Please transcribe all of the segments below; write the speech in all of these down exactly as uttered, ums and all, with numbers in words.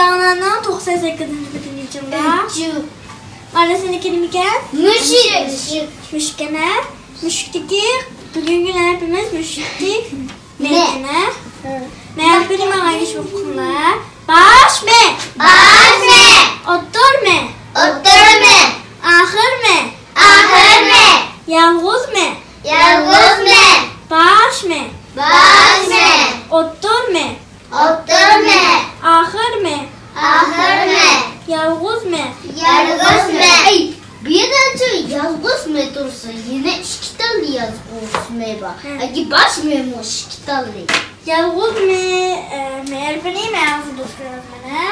داڭلارنىڭ توقسان سەككىزىنچى بېتىنى ئېچىڭلار. مانا سىنىڭكى نېمىكەن؟ مۈشۈك. مۈشۈك ئەنە. مۈشۈكتىكى، بۈگۈنكى ھەرپىمىز مۈشۈكتىكى مە ئەنە. مە ھەرپىنى ماڭا ئېيتىپ ئوقۇڭلار. باش مە. باش مە. ئوتتۇر مە. ئوتتۇر مە. ئاخىر مە. ئاخىر مە. يالغۇز مە. يالغۇز مە. باش مە. باش مە. ئوتتۇر مە. ئوتتۇر مە. ئاخىر مە. ئاخىر مە. يالغۇز مە. يالغۇز مە. ئەي، بۇ يەردە يالغۇز مە تۇرسا، يەنە ئىككى تال يالغۇز مە بار. ھە. ئەگە باش مەمۇ ئىككى تال. يالغۇز مە، ئە، مە ھەرپىنى مەن ھازىر دوست كۆرۈۋاتىمەن، ھە؟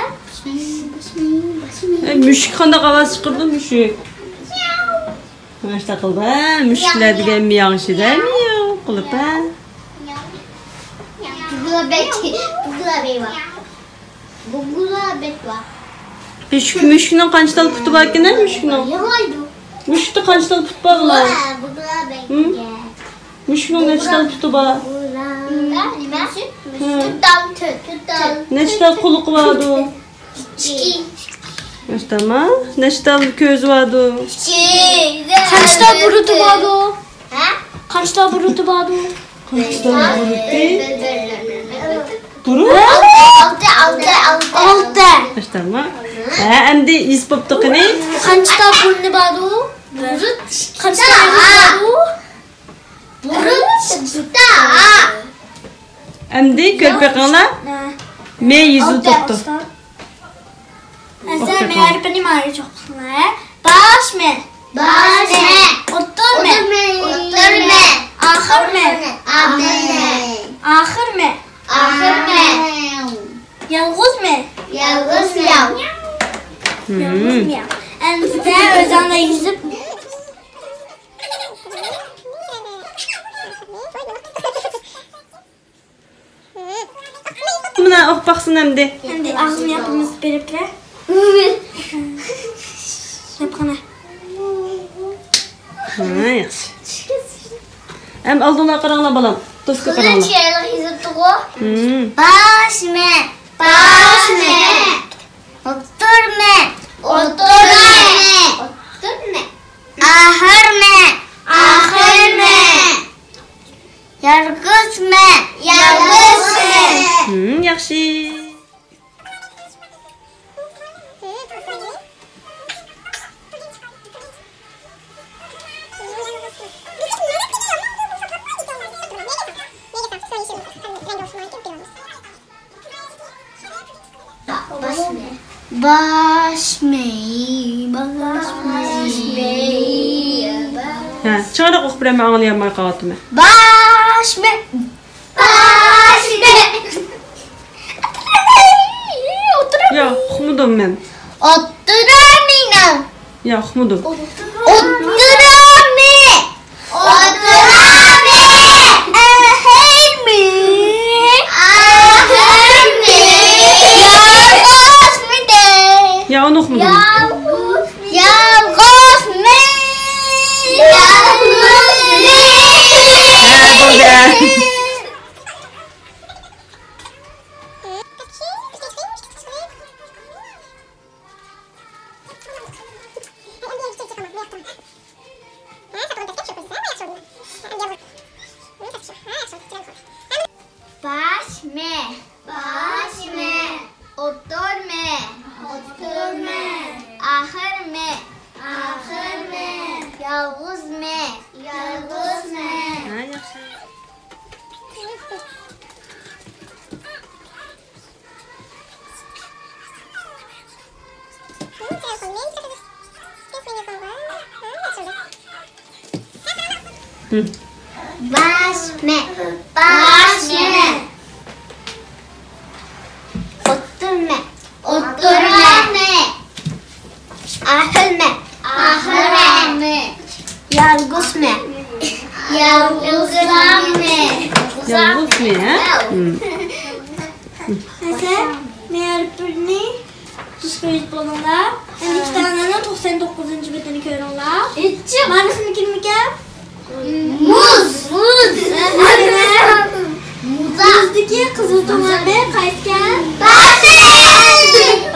ئەي، مۈشۈك قانداق ئاۋاز چىقىرىدۇ، مۈشۈك؟ ماشتا قىلدى، ھە؟ مۈشۈكلەر دېگەن مىياڭشىدە مىياڭ قىلىپ، ھە؟ بۇگلا بەك، بۇگلا بەك بار. بۇگلا بەك بار. مۈشۈك، مۈشۈكنىڭ قانچە تال پۇتى بار ئىكەن، ھە، مۈشۈكنىڭ؟ يىغلايدۇ. مۈشۈكتە قانچە تال پۇت بار، بۇلا؟ بۇگلا بەك. ھە؟ مۈشۈكنىڭ نەچچە تال پۇتى بار؟ بۇلا. نېمە؟ ھە. تۆت تال، تۆت، تۆت تال. نەچچە تال قۇلىقى باردۇ؟ ئىككى. ماشتاما، نەچچە تال كۆزى باردۇ؟ ئىككى. قانچە تال بۇرۇتى باردۇ؟ ھە؟ قانچە تال بۇرۇتى باردۇ؟ قانچە تال بۇرۇتى؟ بۇرۇت؟ ئالتە، ئالتە، ئالتە. ئالتە. ماشتاما. ھە، ئەمدى يېزىپ بوپتۇ قېنى. قانچە تال بۇرنى باردۇ؟ بۇرۇت. قانچە تال ئېغىزى باردۇ؟ بۇرۇت ئىككىتا. ئەمدى كۆرۈپ بېقىڭلار. ھە. مە يېزىلىپ بوپتۇ. ئەسەر مە ھەرپىنى ماڭا ئېيتىپ ئوقۇڭلار. باش مە. باش مە. ئوتتۇر مە. ئوتتۇر مە. ئاخىر مە. ئاخىر مە. ئاخىر مە. ئاخىر مە. يالغۇز مە. يالغۇز مە. يالغۇز مە. ئەمدى ئۆزۈڭلار يېزىپ. مانا ئوقۇپ باقسۇن ئەمدى. ئەمدى ئاغزىنى ياپىمىز بېرىپلا. ياپقىنا. ھا، ياخشى. ئەم ئالدىڭلار قاراڭلار بالام. دوسكا قاراڭلار. يېزىپتىغۇ. ھىم. باش مە. باش مە. ئوتتۇر مە. ئوتتۇر مە. ئوتتۇر مە. ئاخىر مە. ئاخىر مە. يالغۇز مە. يالغۇز مە. ھىم، ياخشى. باش مەي، باش مەي. ھە، چىڭراق ئوقۇپ بېرەمەن، ئاڭلىيالماي قالاتتىم. باش مەي، باش مەي. يا، ئۇقمىدىم مەن. ئوتتۇرا مېنىڭ. يا، ئۇقمىدىم. ئوتتۇرا مە. ئوتتۇرا مە. ئاخىر مە. ئاخىر مە. يالغۇز مە. يا، ئۇنى ئۇقمىدىم. يالغۇز. يالغۇز مە. يالغۇز مە. ھە، بولدى. باش مە. باش مە. ئوتتۇر مە. ئوتتۇر مە. ئاخىر مە. ئاخىر مە. يالغۇز مە. يالغۇز مە. ھە، ياخشى. باش مە. باش مە. ئوتتۇر مە. ئوتتۇرا مە. ئاخىر مە. ئاخىر مە. يالغۇز مە. يالغۇز مە. يالغۇز مە، ھە؟ ھىم. مەسىلەن، مەن ھەرپىنى تۇزغا يېزىپ بولدۇڭلار. ئەمدى كىتابنىڭ توقسان توققۇزىنچى بېتىنى كۆرۈڭلار. مانا سىنىڭكى نېمىكەن؟ مۇز. مۇز. مۇزدىكى قىزىل تۇمارنى قايسىكەن؟ باش مە.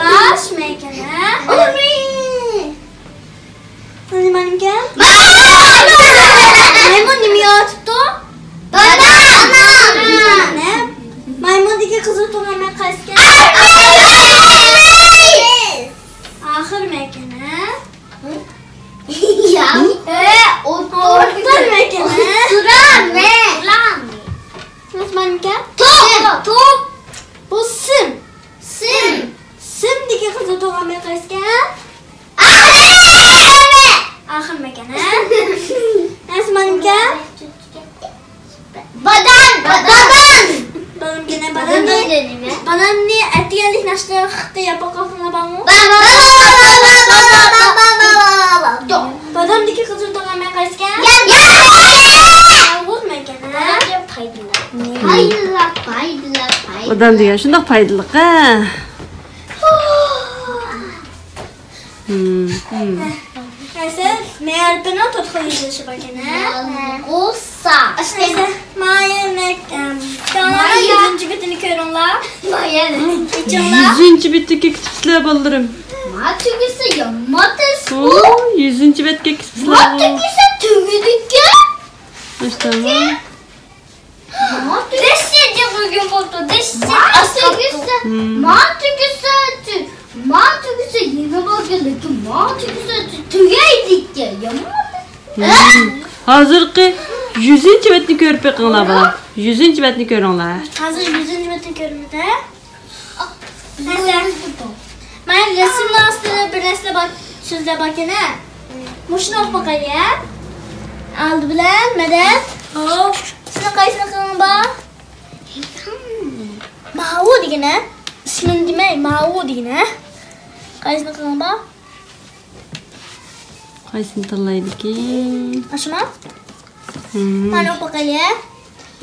ئانامنى ئەتىگەنلىك ناشتا قىلىپ ياپاق قاقىڭلار بارمۇ؟ بادامدىكى قىزىل تۇغ مەن قايسىكەن؟ يالغۇز مەنكەن، ھە؟ پايدىلىق. پايدىلىق، پايدىلىق، پايدىلىق. بادام دېگەن شۇنداق پايدىلىق، ھە؟ ھەسەن، مەرىپىنىڭ تۆت خىل يېزىلىشى باركەن، ھە؟ يالغۇزسا. ھەسەن، مايا مەك-، ئەم، مايا. يۈزىنچى بېتىنى كۆرۈڭلار. مايا ئېچىڭلار. يۈزىنچى بېتىگە كېتىپسىلەر، بالىلىرىم. ما تۈگىسە ياماتىس ئۇ. يۈزىنچى بەتكە كېتىپسىلەر. ما تۈگىسە تۈگىدىكەن. ماشائاللا. دەشتە جىغىلگەن بولدى، دەشتە. ما تۈگىسە، ما تۈگىسە، ما تۈگىسە يېڭى بولغان، لېكىن ما تۈگىسە تۈگەيدىكەن، يامان. ھازىرقى يۈزىنچى بەتنى كۆرۈپ بېقىڭلار، بالام. يۈزىنچى بەتنى كۆرۈڭلار. ھازىر يۈزىنچى بەتنى كۆرىمىز، ھە؟ مانا رەسىمنىڭ ئاستىدا بىر نەرسىلەر بار، سۆزلەر باركەن، ھە؟ مۇشۇنى ئوقۇپ باقايلى، ھە؟ ئالدى بىلەن مەدەت. ھوپ. سىزنىڭ قايسى قىلىڭ بار؟ ماۋۇ دېگىنە. ئىسمىنى دېمەي، ماۋۇ دېگىنە. قايسى قىلىڭ بار؟ قايسىنى تاللايدىكىن؟ ئاشۇما؟ مانا ئوقۇپ باقايلى.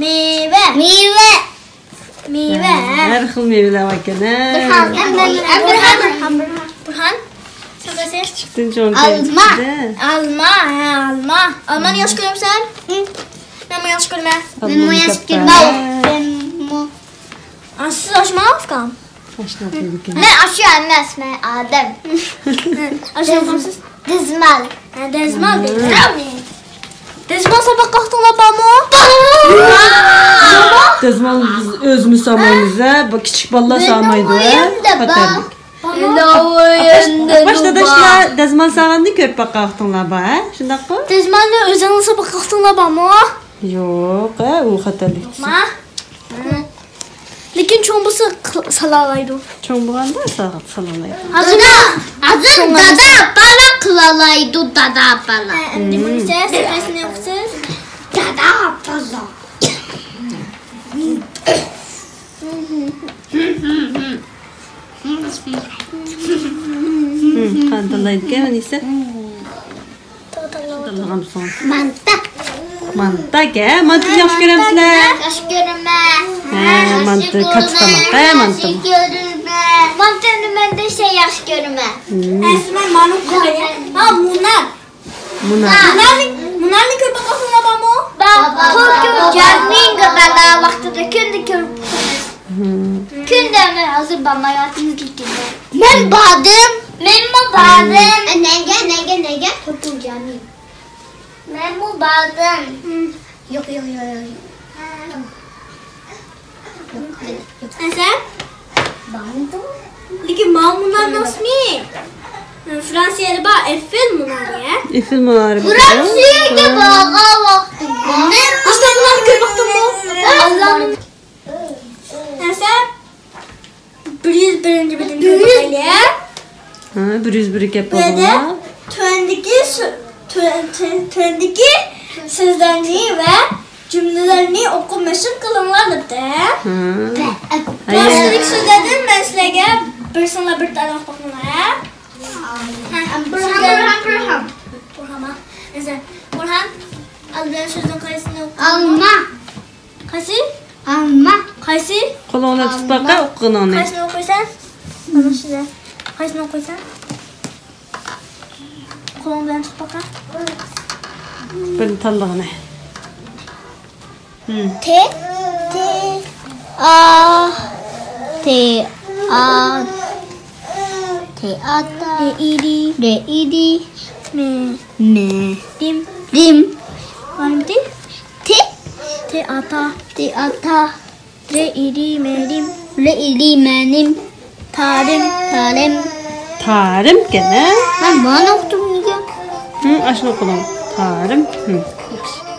مېۋە. مېۋە. مېۋە. ھەر خىل مېۋىلەر باركەن، ھە؟ بۇرھان، بۇرھان، بۇرھان، بۇرھان. سەن قايسى؟ كىچىكتىن چوڭ. ئالما. ئالما، ھە، ئالما. ئالمانى ياخشى كۆرەمسەن؟ مەنمۇ ياخشى كۆرىمەن. مەنمۇ ياخشى كۆرىمەن. مەنمۇ. ئا، سىز ئاشۇما ئۇكام؟ مەن ئاشۇ ئەمەس، مەن ئادەم. ئاشۇ ئۇكام سىز؟ دەزمال. ھە، دەزمال دەيدۇ. دەزمال ساپاق قاقتىڭلار بارمۇ؟ دەزمال بىز ئۆزىمىز سامايمىز، ھە. بۇ كىچىك بالىلار سامايدۇ، ھە. خەتەرلىك. باشتا داداشلار دەزمال ساغاننى كۆرۈپ باققاقتىڭلار بار، ھە؟ شۇنداققۇ؟ دەزمالنى ئۆزىڭىز ساپاق قاقتىڭلار بارمۇ؟ يوق، ھە، ئۇ خەتەرلىك. لېكىن چوڭ بولسا سالالايدۇ. چوڭ بولغاندا سالالايدۇ. ھازىر، ھازىر دادا بالا قىلالايدۇ، دادا بالا. ئەمدى مۇنىسى، سىز قايسىنى ئوقۇسىز؟ دادا بالا. قاندىلايدىكەن مۇنىسى. مانتا. مانتا ئەكە، مانتىنى ياخشى كۆرەمسىلەر؟ ياخشى كۆرىمەن. ھە، مانتا كاتتا تاماق، ھە، مانتا. مانتىنى مەن دېسە ياخشى كۆرىمەن. ئەسلى مەن مانا مۇنار. مۇنار. مۇنارنى، مۇنارنى كۆرۈپ باققانلار بارمۇ؟ بار. جارنىڭغا بالا ۋاقتىدا كۈندە كۆرۈپ باقىمىز. كۈندە ئەمەس، ھازىر بارمايۋاتىمىز لېكىن. مەن باردىم. مەنمۇ باردىم. نەگە، نەگە، نەگە؟ مەنمۇ باردىم. يوق، يوق، يوق، يوق. ھەسەن؟ باردىم. لېكىن ماۋۇ مۇنارنىڭ ئىسمى فرانسىيەدە بار ئېففېل مۇنارى. ئېففېل مۇنارى. فرانسىيەگە بارغان ۋاقتىمدا. ئاشۇنداق مۇنارنى كۆرۈپ باقتىڭمۇ؟ ئاللانىڭ. ھەسەن، بىر يۈز بىرىنچى بېتىنى كۆرۈپ باقايلى. ھە، بىر يۈز بىر كەپ بۇ يەردە بولغاندا. تۆۋەندىكى سۆ-، تۆ-، تۆ-، تۆۋەندىكى سۆزلەرنى ۋە جۈملىلەرنى ئوقۇپ مەشىق قىلىڭلار دەپتۇ. ھە. باشتىكى سۆزلەردىن مەن سىلەرگە بىرسىڭلار بىر تاللاپ باقىڭلار. ھە. بۇرھان، بۇرھان، بۇرھان. بۇرھان. بۇرھان. ئالدى بىلەن سۆزنىڭ قايسىسىنى ئوقۇيمەن؟ ئالما. قايسى؟ ئالما. قايسى؟ قولۇڭنى تۇتۇپ باقە، ئوقۇغىنىڭنى. قايسىنى ئوقۇيسەن؟ مانا شۇنى. قايسىنى ئوقۇيسەن؟ قولۇڭ بىلەن تۇتۇپ باقە. بىرنى تاللىغىنى. ھىم. تې، تې، ئا، تې، ئا، تې، ئاتا. رې، ئى، دى. رې، ئى، دى. مې. مې. دىم. دىم. مانىمتى؟ تې. تې، ئاتا. تې، ئاتا. رې، ئى، دى، مې، دىم. رې، ئى، دى، مې، دىم. تارىم. تارىم. تارىم ئىكەن، ھە؟ مەن مانا ئوقۇدۇم دېگەن. ھىم، ئاشۇنى ئوقۇدۇم. تارىم. ھىم. ياخشى.